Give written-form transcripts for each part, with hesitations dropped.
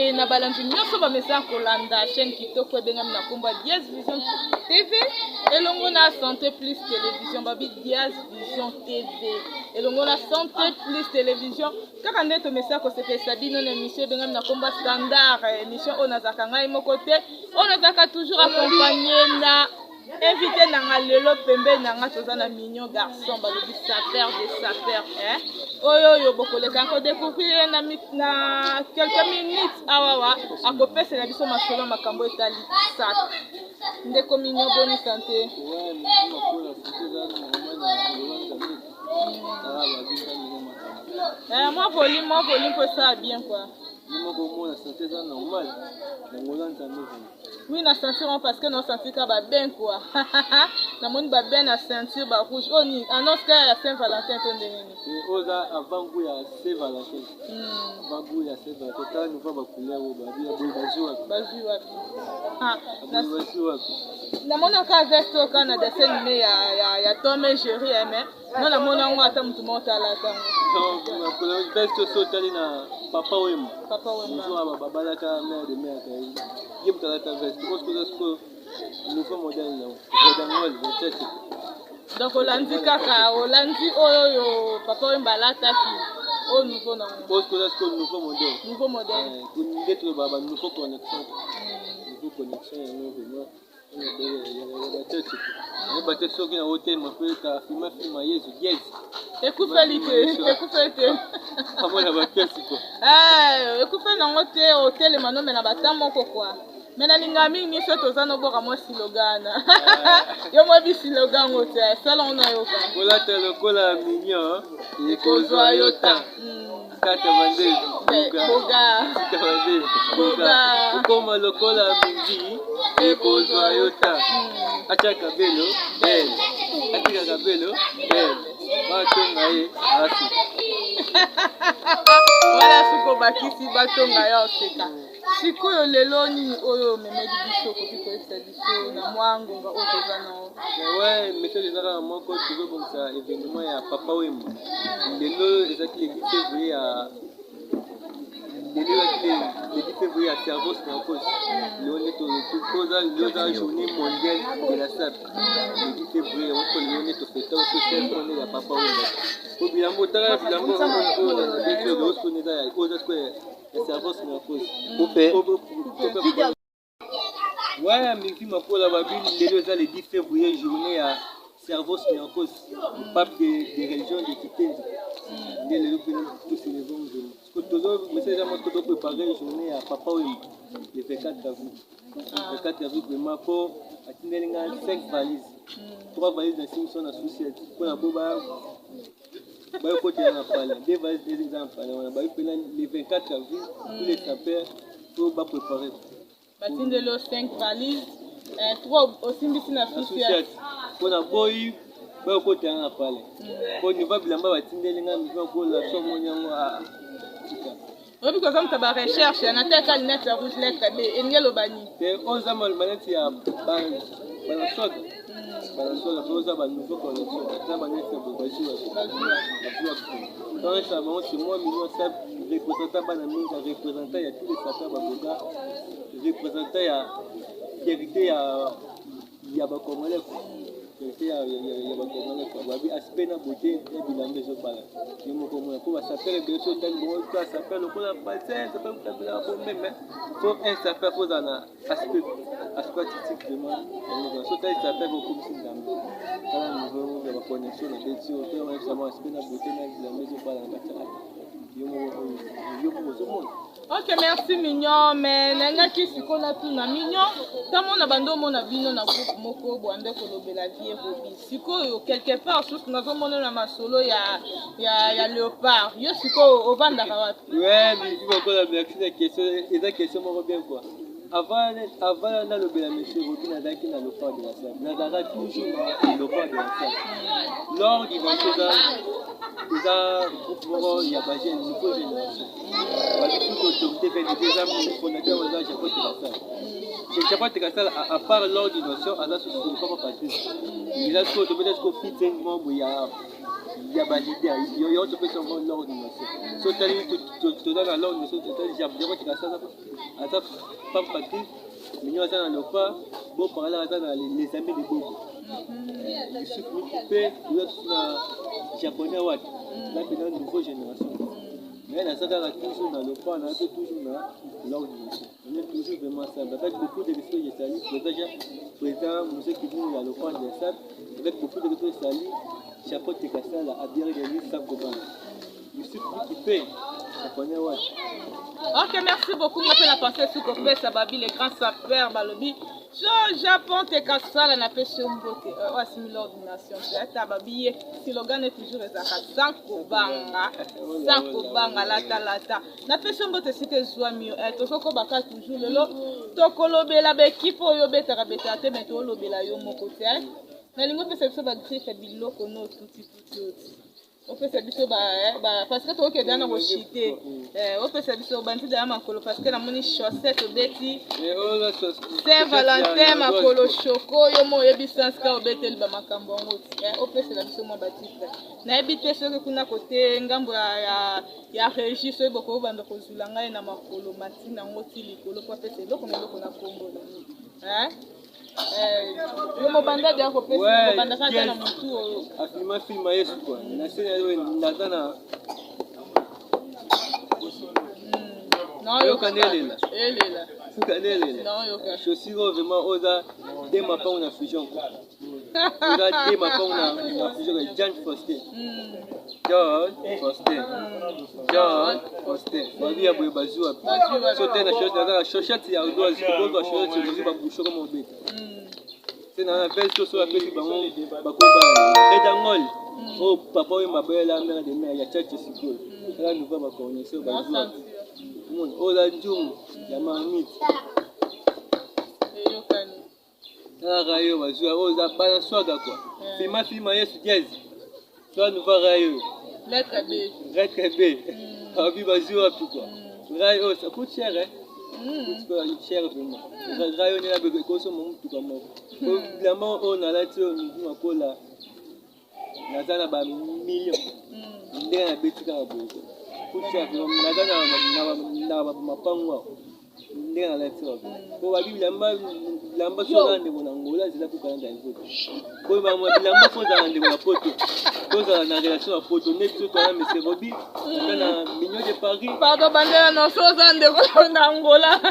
Mbote na balandi nyonso bamesana kolanda chaîne kitoko ebengami na nkombo ya Diaz Vision TV elongo na Santé Plus Télévision, babi Diaz Vision TV elongo na Santé Plus Télévision. Kaka nde tomesana kosepelisa bino na émission ebengami na nkombo ya Standard, émission oyo nazalaka ngai moko te, oyo nazalaka toujours accompagné na invité na nga. Lelo pembeni na nga toza na mignon garçon, balobi sapeur de sapeur, eh? Oyo oyo bokoleka kodécouvrir na quelques minutes awawa, akopesela biso masolo, makambo etali sape. Ndeko Mignon, boni santé? Ouais, makola santé eza normal na ngolo Nzambe. Ah, babinga ndenge makambo. Eh, mwa volume mpo esala bien quoi. Yo moko omona santé eza normal na ngolo Nzambe vraiment. Oui, na ceinture wana, parce que na sentir ka babin quoi, namoni babin na ceinture barouge. Oyo nini? Annonce kaka ya Saint Valentin to ndenge nini? Oyo eza avant goût ya Saint Valentin. Avant goût ya Saint Valentin. Tala nouveau bacouleur oyo babi ya boye, bazwi wapi? Bazwi wapi? Ah, boye bazwi wapi? Namonaka veste oyo kaka na dessin animé ya Tom et Jerry, eh, mais no namoni yango ata motu moko tala tango. Donc veste oso otali na Papa Wemba. Papa Wemba. Mosusu babalaka mère de mère, ye moto alata veste oyo. Sikoyo sikoyo nouveau modèle nango redangol ya tete. Donc olandi kaka, olandi oyo oyo Papa Wemba alataki, oyo nouveau nango. Oyo sikoyo eza sikoyo nouveau modèle. Nouveau modèle. Nde toloba ba nouveau connexion, nouveau connexion yango vraiment ya batete. Oyeba te soki na otelema mpe ka filma filma Yezu dièse. Ekufeli te, ekufeli te. Amona bakesi ko. Eh, ekufeli nango te, otelema nomela bata moko quoi. Mais nalingaka mingi miso toza noboka mwa slogan. Yo mwa slogan ngo te, sala ngo nayoka. Kolata lokola Mignon ekozwa yo ta kata bande. Boga. Sika bande. Boga. Okoma lokola mingi ekozwa yo ta atiaka belo bele, atikaka belo bele, batonga ye asi. Wana soki obakisi batonga yo oseka. Sikoyo lelo nini oyo omemeli biso? Okoki koyebisa biso na mwa ngonga oyo toza nao? Ouais, message eza kaka moko: tozobongisa événement ya Papa Wemba. Lelo ezalaki le 10 février ya lelo, ezalaki le 10 février ya Cerveau Snacos. Lelo nde toza, lelo eza journée mondiale de la sape, le 10 février. Yango lelo nde tofeta oso cerveau ya Papa Wemba. Po bilambo, otala bilambo oyo na biso lelo, soni eza oyo eza sikoyo ya Cerveau Snacos. Coupe. Ouais, Miki Makola, babi lelo eza le 10 février, journée ya Cerveau Sniakos, le pape des régions de Kitenzi. Nde lelo mpe tocélébrer journée. Tozo message eza moko: topréparer journée ya Papa Wemba le 24 avril. Le 24 avril vraiment, mpo atindeli nga 5 valises, 3 valises na simso na susiete mpona po bayokotela na palais, deux valises eza na palais wana. Bayi mpena le 24 avril, tous les sapeurs po bapréparer. Batindeli yo 5 valises, 3 osimbisi na susiate. Mpona boyi bayokotela na palais, po niveau bilamba batindeli nga, niveau kola so omoni yango tika. Oyebi koza moto ya barecherche na teka lunette ya rouge, lettre B elingi eloba nini? Te, oyo eza maneti ya banasoda, banasoda po oza banouveau connexion, eza baneti ya bazwi wapi? Donc esa bango, c'est moi Mignon Sap, représentant bana mingi, représentant ya tous les sapeurs baboga, représentant ya fierté ya bacongolais quoi, fierté ya bacongolais quoi. Babi aspect na beauté ya bilamba ezobala yo moko omona, mpo basapeur ebele so otali bongo to asapeur lokola basin, sapeur motabelaka po meme faut un sapeur faut ozala na aspect artistique vraiment. Yango so otali sapeur okomisi Nzambe. Tala niveau ya baconnexion na beti oyo to yango aspect na beauté na bilamba ezobala na kati ya yo moko, yo moko ozomona. Ok, merci Mignon. Mais nangaki sikoyo natuna Mignon, ntango na bando omona bino na groupe moko bwande kolobela vie Robi, sikoyo quelque part susu nazomona na masolo ya Léopard. Yo sikoyo ovandaka wapi? Ouais, merci beaucoup, merci na question. Eza question moko bien quoi. Avant nalobela monsieur Robi, nazalaki na Léopard de la Sape, nazalaka toujours na Léopard de la Sape. Lors du 26 eza groupe moko ya bajeune nouveau génération, babi toute autorité vient eza fondateur eza Jacob Tekasala. Jacob Tekasala, à part lors du nation, aza susu papa Patrice, eza sikoyo tobeta sikoyo featuring moko ya Ya baleader yo topesi yango l'ordination. So otali, toza na l'ordination, totali jakotika sasa aza Pape Patrice Mignon, aza na Leopard bo parler, aza na Les Amis de Bobo, Yusuf Mikupe, toza susu na Japonais wapi la mpena nouveau génération. Mais naza kaka toujours na Leopard, naza mpe toujours na l'ordination. On est toujours vraiment ensemble. Avec beaucoup de respect, je salue président, président Moussa Kibou, ya Leopard de Sable. Avec beaucoup de respect, je salue Chapeau Tekasala, Abir Gani, Sakoban. Yusuf Mikupe, Japonais wapi. Ok, merci beaucoup. Nga mpe na pensé su kopesa babi les grands sapeurs, balobi so Japon te kasala, napesi yo mbote. Oyo asimi l'ordination te, ata babi ye slogan est toujours ezalaka sans kobanga, sans kobanga, latalata. Napesi yo mbote esika ezwami yo. Tozokobaka toujours. Lelo tokolobela baekipe oyo obetaka betaka te, me tolobela yo moko te. Nalingi opesa biso bagriffe ya biloko no tuti tuti oti opesa biso parce que tokokende na koshite. Opesa biso bandida ya makolo, parce que namoni chaussette obeti Saint Valentin, makolo shoko. Yo mo oyebi sens ka obeteli bamakambo yango ti opesela biso mwa batitre. Nayebi te soki kuna kote ngambo ya régie, soki bokobanda kozula ngai na makolo matina yango ti likolo po apesa eloko na eloko na kombo. Yo mobanda deya kopesa, kobanda kaka na motu oyo. Afilma film Yesu kua na se naza na Naoyoka nelela. Elela. Suka nelela. Naoyoka. Chaussure oyo vraiment oza de mapango na fusion quoi, oza de mapango na fusion quoi. John Foster, John Foster, John Foster, babi ya boye bazwa so te na chaussette. Naza na chaussette ya ardoise, kokozwa chaussette ozwi babouchon koma obeta te na veste. So apesi bango bakoba redangol oyo papa oyo maboyela mare de mare ya chache. Sikoyo eza nouveau bacornation bazwa oyo oza njumu ya marmite. Eyokani. Talaka yo bazwa oyo oza bana swaga kua filma filma Yesu dièse so nouveau rai oyo. Lettre B. Lettre B, babi bazwi wapi kua rai oyo, ça coûte cher, hein? Coûte cher vraiment. Rai oyo nena ekosomba motuka moko. Bilamba oyo nalati oyo midu makola, naza na bamillion ndenge nabeti kaka boye. Coûte cher vraiment. Naza na mapango awa ndenge nalati oyo po babi bilamba. Bilamba so oza na ndeko na Ngola, ezala kokana Dalvote po bilamba fo ozala na ndeko na Poto, tozala na relation ya Poto nde biso toza. Monsieur Robi aza na Million de Paris. Pardon, bandela na so oza ndeko na Angola,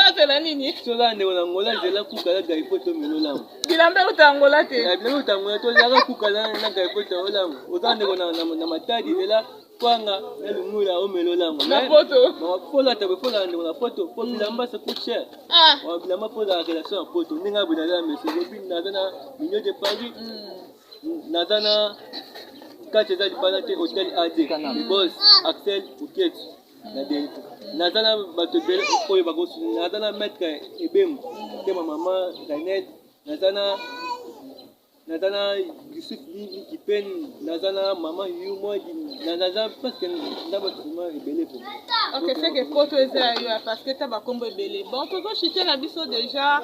azela nini? So oza na ndeko na Ngola, ezela kuka na Gaifoto melolamu. Bilamba euta Angola te. Bilamba euta Angola, tozalaka kuka na Gaifoto olamu. Oza ndeko na Matadi, ezela kwanga na lumula omelolango. Na Poto. Folata boye, folala ndeko na Poto po bilamba ça coûte cher. Bilamba mpo ozala relation ya Poto ndenge aboye. Naza na monsieur Robi, naza na Million de Paris, naza na kati eza libanda te, hotel AD boss Axel Buket na Delta. Naza na bato ebele oyo bakosu. Naza na maître Ebengo te, ma mama Renel. Naza na Yusuf Kipen, naza na mama Yumwadi, naza presque na bato vraiment ebele po. Ok, c'est que Poto eza ya yo, parce que ta bakombo ebele. Bon, tozochite na biso déjà.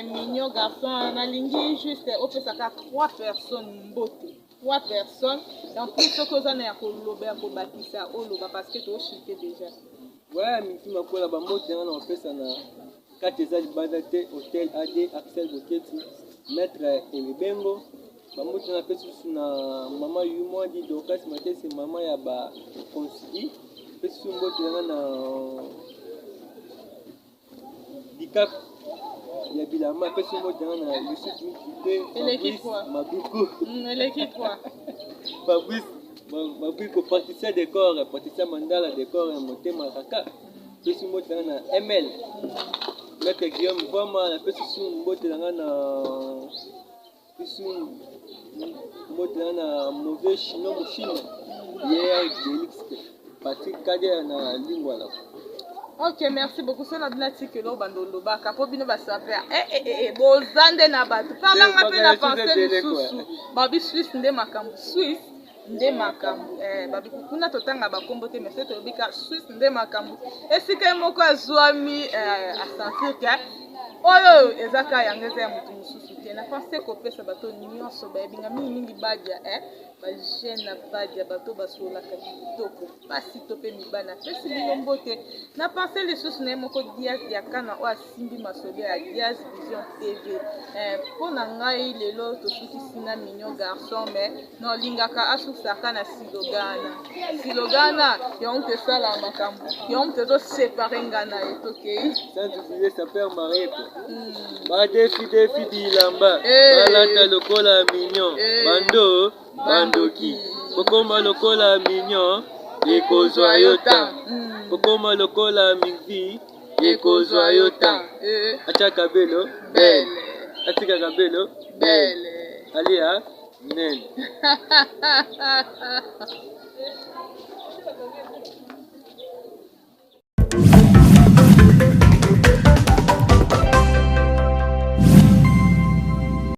Mignon garçon, nalingi juste opesaka trois personnes mbote, trois personnes. En plus soki oza na ya koloba, ya kobakisa, oloba, parce que tochite déjà. Ouais, miti makola, bambote yanga na kopesa na kati eza libanda te, hotel AD Axel Boketi, maître Emebengo. Bambote na napesi susu na mama Yumwadi Dorcas Matese, mama ya baconsili. Pesi susu mbote yanga na Dikap ya bilamba. Pesi mbote yanga na Yusuf Mikite. Eleki. Fabrice Trois. Mabuku. Eleki trois. Fabrice Mabuku, Patricia Décor, Patricia Mandala Décor ya motema kaka. Pesi mbote nanga na ML, maître Guillaume Vama. Napesi su mbote nanga na pesi mbote nanga na mauvais chino moshine ye Delix Patrick Kader na Lingwala. Ok, merci beaucoup. So na bino tikelo bando olobaka mpo bino basaper boza nde na bato parlangga mpe na pense lisusu. Babi Suisse nde makambo, Suisse nde makambo. Babi kuna totanga bakombo te, mais se toyebi ka Suisse nde makambo. Esika ye moko azwami, asentir ke oyo eza ka yango, eza ya motu mosusu te. bien. Na pense kopesa bato nyonso bayebi nga mingi mingi badia eh ba jeune na badia bato basololaka kitoko basi to mpe mibali. Napesi bino mbote. Na pense lisusu na ye moko Diaz Diakana oyo asimbi masolo ya Diaz Vision TV. Eh, mpo na ngai lelo tosukisi na mignon garçon mais nolingaka asukisaka na silogana. Silogana yango moto esala makambo, yango moto ezosepare nga na ye. Tokei. Sans oublier sapeur marié quoi. Badefi defi bilamba balata lokola mignon bando bandoki kokoma lokola mignon ekozwa yo ta kokoma lokola migvi ekozwa yo ta atiaka belo bele atikaka belo bele alia nene.